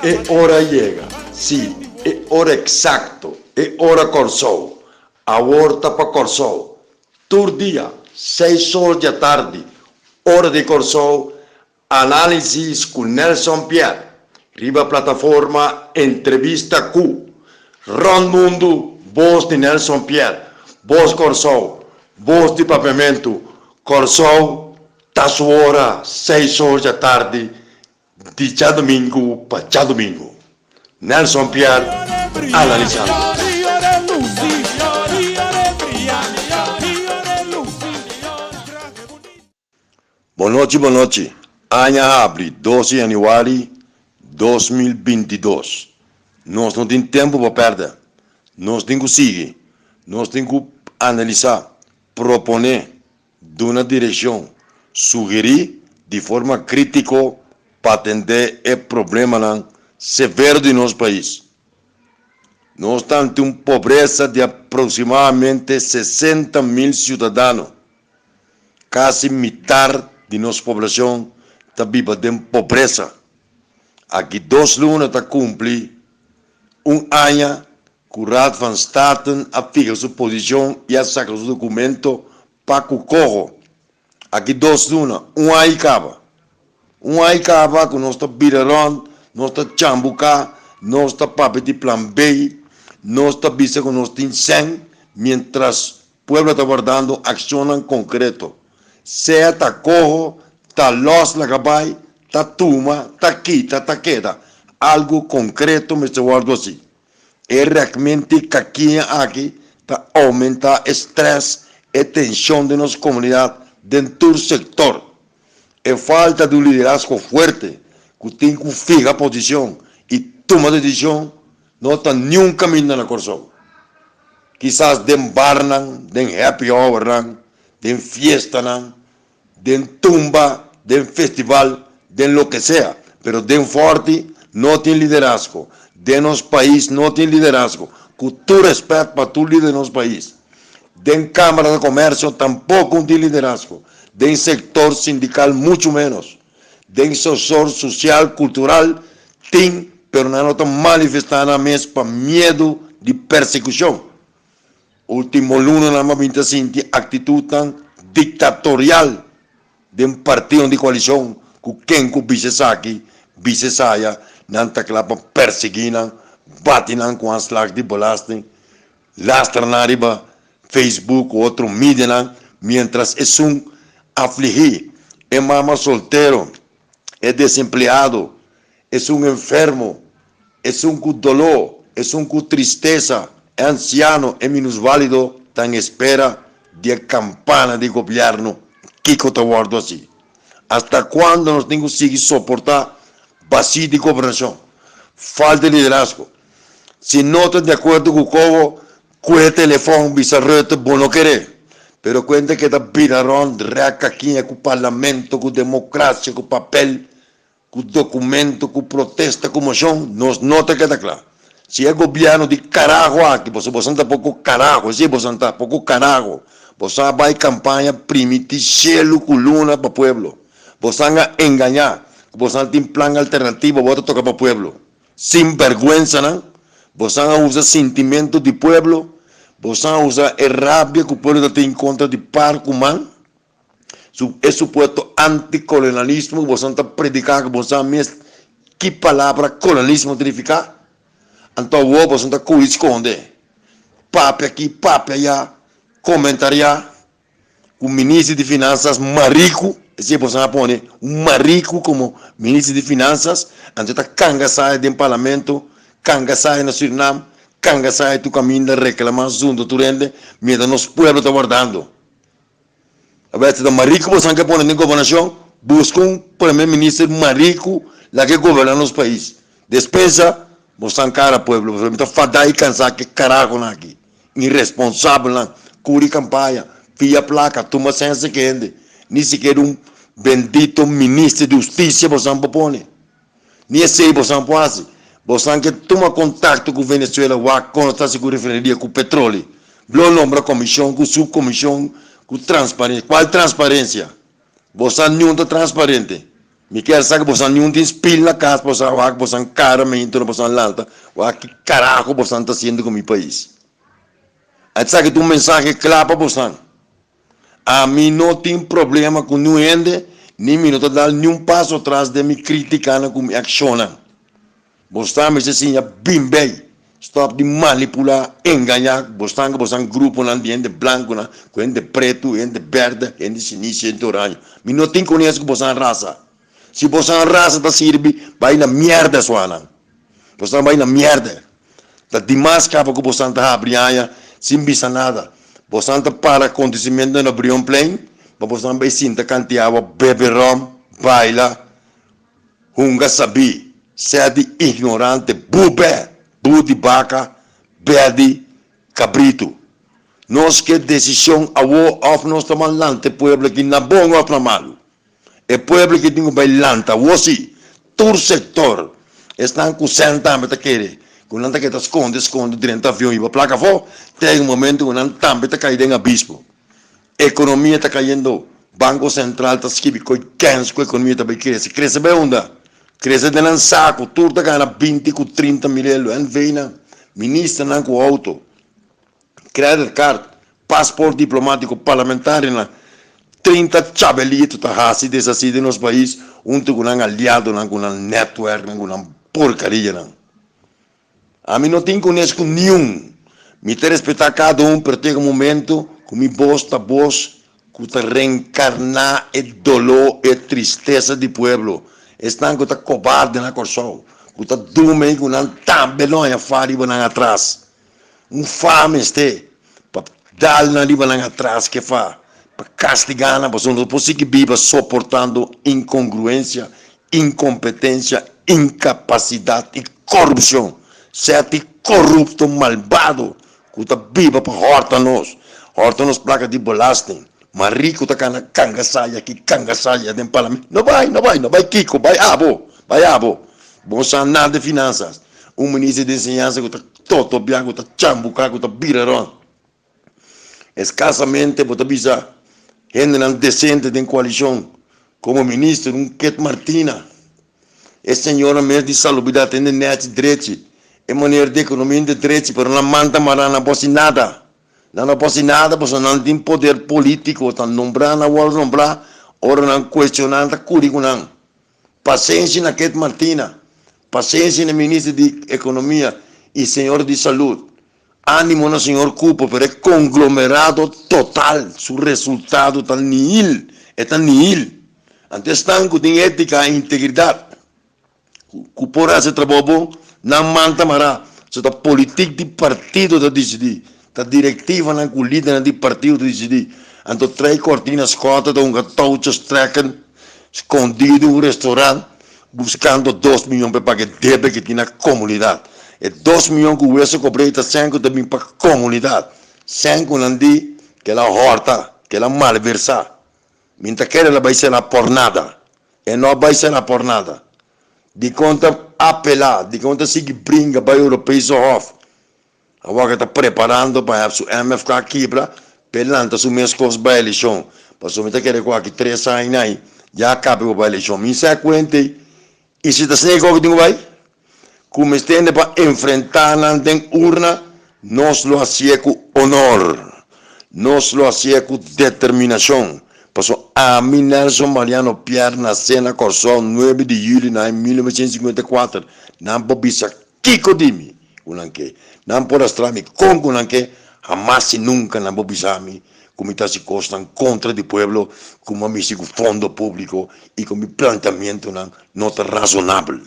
E ora yega, sí, e ora eksakto, e ora Kòrsou. Awor ta pa Kòrsou. Tur dia, seis or di atardi, ora di Kòrsou, Análisis ku Nelson Pierre riba plataforma Entrevista Ku. Rònt mundu, bos di Nelson Pierre, bos Kòrsou, bos di Papiamentu, Kòrsou ta su ora seis or djatardi di djadumingu pa djadumingu. Nelson Pierre analisando. Bonochi bonochi, aña habri dos di januari 2022. Nos no tin tempu pa pèrdè. Nos tin ku sigui. Nos tin ku analisá, proponé, duna direkshon, sugerí di forma krítiko pa atendé e problemanan severo di nos pais. Nos ta ante un pobresa di aproksimadamente 60.000 siudadano. Kasi mitar di nos poblashon ta biba den pobresa. Aki dos luna ta kumpli un aña ku Raad van Staten a fiha su posishon i a saka su dokumento pa ku koho. Aki dos luna, un aña i kaba. Un aña i kaba ku nos ta bira rònt, nos ta chambuká, nos ta papia di plan B, nos ta bisa ku nos tin sèn, miéntras Pueblo ta wardando accionnan concreto. Sea ta coho, ta los laga bay, ta tuma, ta kita, ta keda. Algo concreto mester wordo haci. E rekmenti kakiña aki ta aumenta e stress, e tension den nos comunidad den tur sector. E falta di un liderazgo fuerte cu tin cu fiha posicion y tuma decision no ta niun caminda na Corsou. Kisas den barnan, den happy hournan, den fiestanan, den tumba, den festival, den loke sea, pero den Forti no tin liderazgo, den nos pais no tin liderazgo, ku tur respet pa tur lider di nos pais. Den Camara de Comercio tampoco un tin liderazgo, den sector sindical mucho menos, den sector social, cultural tin, pero nan no ta manifesta nan mes pa miedo di persecucion. Ultimo lunanan bo a bin ta sinti actitudnan dictatorial den partidonan di coalicion cu ken cu bisa esaki, bisa esaya, nan ta cla pa persegui nan, bati nan cu aanslag di belasting. Lastra nan riba Facebook u otro medianan mientras esun aflihí, e mama soltero, e desempleado, esun enfermo, esun ku doló, esun ku tristesa, e ansiano, e minusválido ta en espera di e kampana di gobièrnu. Kiko ta wòrdu hasi? Asta kuando nos tin ku sigui soportá basí di gobernashon, falta di liderazgo? Si no ta di akuerdo ku kobo, kuhe telefòn bisa Rutte bo no kere. Pero kuenta ke ta bira rònt rèk kakiña ku parlamento, ku demokrasia, ku papel, ku dokumento, ku protesta, ku moshon, nos no ta keda kla. Si e gobièrnu di karaho aki, pasobra boso ta poko karaho, esei boso ta, poko karaho. Boso a bai kampaña primiti shelu ku luna pa pueblo. Boso a engañá ku boso tin plan alternativo, bo ta toka pa pueblo. Sin berguensanan, bosan a usa sintimento di pueblo, bosan a usa e rabia ku pueblo ta tin kontra di par ku man, su e supuesto antikolonialismo ku bosan ta prediká ku bosan mes ki palabra kolonialismo ta nifiká, anto awor bosan ta kohe skonde, papia aki, papia aya, komentariá. Ku minister di finansas mariku, esei boso a pone un mariku komo minister di finansas, anto ta kanga sai den parlamento, kanga sai na Surinam, kanga sai tur kaminda reklama zunto tur hende, mientras nos pueblo ta wardando. Awor si ta mariku boso a ke pone den gobernashon, buska un primer minister mariku laga e goberna nos pais. Despensa, boso a kara pueblo, pasobra mi ta fada i kansa ke karahonan aki. Irresponsabelnan, curi campaña, fia placa, tuma sense ke hende. Ni sikiera un bendito minister di husticia bosan por pone. Ni esey bosan por haci. Bosan ke tuma contacto cu Venezuela wak con ta haci cu refineria cu petroli. Blo nombra comision cu subcomision cu transparencia. Cual transparencia? Bosan niun ta transparente. Mi kier sa ku bosan niun tin spil na kas pa bosan wak bosan kara meinto na bosan lanta wak ki karaho bosan ta hasiendo ku mi pais. Esaki ta un mensahe kla pa bosan. Ami no tin problema ku niun hende ni mi no ta dal niun paso atras den mi kritikanan ku mi akshonnan. Bosnan mester siña bin bay, stop di manipula, engaña bosnan ku bosnan gruponan di hende blankunan ku hende pretu, hende berde, hende sinisi, hende oraño. Mi no tin kones ku bosnan rasa. Si bosnan rasa ta sirbi, bay na mierda suanan. Bosnan bay na mierda. Ta dimas kaba ku bosnan ta habri aña sin bisa nada. Bosnan ta para akontesimentonan na Brionplein pa bosnan bay sinta kanti awa, bebe rom, baila. Hunga sabí, sea di ignorante, bubè, bu di baka, bè di kabritu. Nos ke desishon awo òf nos ta ban lanta e pueblo aki na bon òf na malu. E pueblo aki tin ku bai lanta awo si, tur sektor. Esnan ku sèn tambe ta kere ku nan ta keda skonde skonde drenta avion hiba plaka afó, te e momento ku nan tambe ta kai den abismo. Ekonomia ta kayendo, Banko Sentral ta skibi koe kens ku ekonomia ta bai krese. Krese bai unda? Krese den nan saku, tur ta gana 20 ku 30 mil elo, NV nan, ministernan ku outo, credit card, paspoort diplomatiko, parlamentarionan, 30 chabelito ta hasi deshasi den nos pais huntu ku nan aliadonan, ku nan netwerknan, ku nan porkarianan. Ami no tin kunes ku niun. Mi ta respetá kada un, pero tin un momento ku mi bos ta bos ku ta renkarná e doló, e tristesa di pueblo. Esnan ku ta kobarde na Kòrsou, ku ta duma i ku nan tambe lo haña fa riba nan atras. Un fa mester pa dal nan riba nan atras ke fa pa kastigá nan, pasobra no por sigui biba soportando inkongruensia, Incompetencia, incapacidad y corrupcion. Seti corrupto malbado cu ta biba pa horta nos, horta nos placa di belasting. Ma rico ta cana canga saya aki, canga saya den parlamento. No bay, no bay, no bay kico, bay abo, bay abo. Bo no sa nada di finanzas. Un minister di enseñanza cu ta totobia, cu ta chambuca, cu ta bira rond. Eskasamente bo ta bisa hendenan desente den koalishon komo minister un Ket Martina. E señora mes di salubridat hende nèchi drechi, e maner di ekonomia hende drechi pero nan man ta mará nan por hasi nada. Nan no por hasi nada pasobra nan tin poder polítiko ta nombrá nan wòrdu nombrá ora nan kuestioná nan ta kuri ku nan. Pasenshi na Ket Martina, pasenshi na minister di ekonomia i señora di salud. Animo na señor Cooper, pero e conglomerado total su resultado ta nihil, e ta nihil. Anto esnan cu tin etica y integridad, cu por haci trabou bon, nan man ta mara. So ta politic di partido ta dicidi, ta directivanan cu lidernan di partido ta dicidi. Anto trae cortina Schotte ta hunga touwtjes trekken scondi den un restaurant Buskando dos miyon pa e paga e debe ke tin na komunidat. E dos miyon ku Weso kobr'é ta sèn ku ta bin pa komunidat. Sèn ku nan di ke el a hòrta, ke el a malversá. Mi no ta kere el a bai sera pòrnada. E no a bai sera pòrnada. Dikon ta apelá? Dikon ta sigui bringa bai Europese Hof? Awor e ta preparando pa hep su MFK kibra pa e lanta su mes kos bai elekshon. Pasobra mi ta kere ku aki tres aña ei ya kabe ku bai elekshon. Mi sa kuenta ei i si ta asina ku tin ku bai ku mester hende pa enfrentá nan den urna nos lo hasié ku honor. Nos lo hasié ku determinashon. Pasobra ami Nelson Mariano Pierre nasé na Kòrsou nuebe di yüli na aña 1954 nan por bisa Kiko di mi ku nan ke? Nan por rastra mi kon ku nan ke, hamas i nunka nan por bisa mi ku mi ta hasi kosnan kontra di pueblo, ku mi a misti ku fondo públiko i ku mi planteamentunan no ta rasonabel.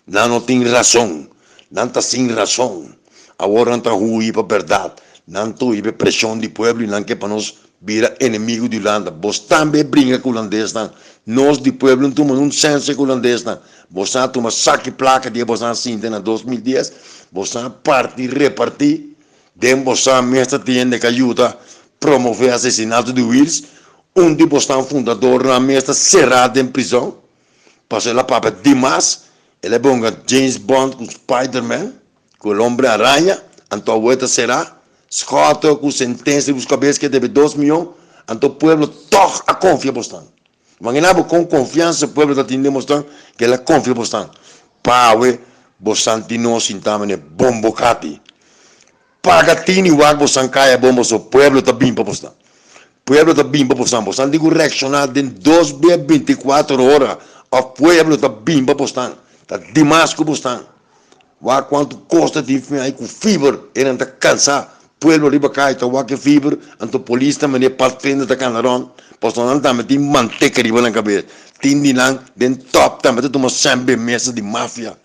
Nan no tin rason, nan ta sin rason. Awor nan ta hui pa bèrdat, nan ta hui pa e preshon di pueblo i nan ke pa nos bira enemigu di Hulanda. Bos tambe bringa ku hulandesnan. Nos di pueblo no tuma nun sensia ku hulandesnan. Bosnan a tuma saki plaka di e bosnan a sinta na 2010, bosnan a parti reparti den bosnan mes ta tin hende ka yuda promove asesinato di Wiels, un di bosnan fundadornan mes ta sera den prizon pasobra el a papia dimas, el a bonga James Bond ku Spiderman ku el hombre araña, anto awe ta sera, Schotte ku sentensia riba su kabes ke debe 2 miyon, anto pueblo tog a konfia bosnan. Imagina bo kon konfiansa pueblo ta tin den bosnan ke el a konfia bosnan. Pawe bosnan tin nos sinta mane bombokati. Paga tini wak bosnan kaya bon boso pueblo ta bin pa bosnan. Pueblo ta bin pa bosnan. Bosnan tin ku reakshoná den dos be binti kuater ora òf pueblo ta bin pa bosnan. Ta dimas ku bosnan. Wak kuantu kos ta tin fin ai ku fiber e nan ta kansa. Pueblo riba kaya ta wak e fiber anto polis ta mane patrenda ta kana rònt pasobra nan tambe tin manteka riba nan kabes. Tin di nan den tòp tambe ta tuma sèmbe mesa di mafia.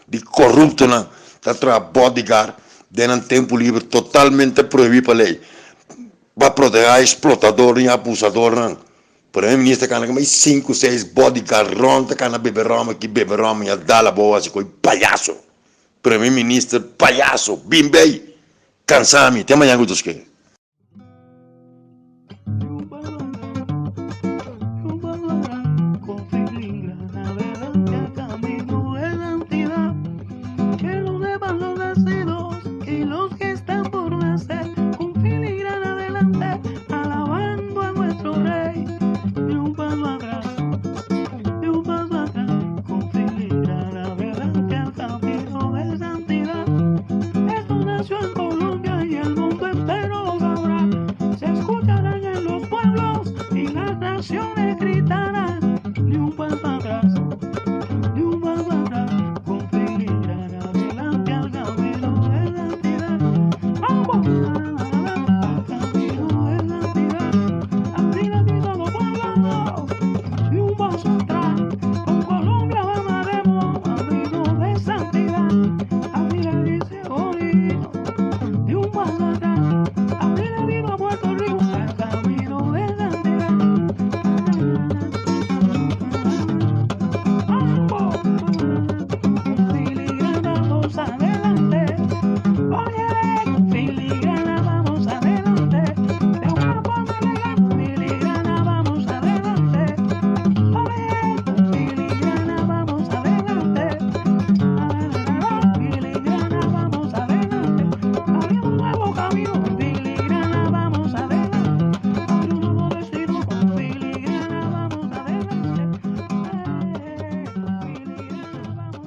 Di koruptonan ta traha bodyguard den nan tempu liber totalmente prohibí pa lei pa protehá eksplotadornan i abusadornan. Prome minister kana kamba i sinku seis bodyguard rònt ta kana bebe ròm aki bebe ròm i a dal abou hasi koi payaso. Prome minister payaso bin bei kansa mi te mañan ku Dios kere.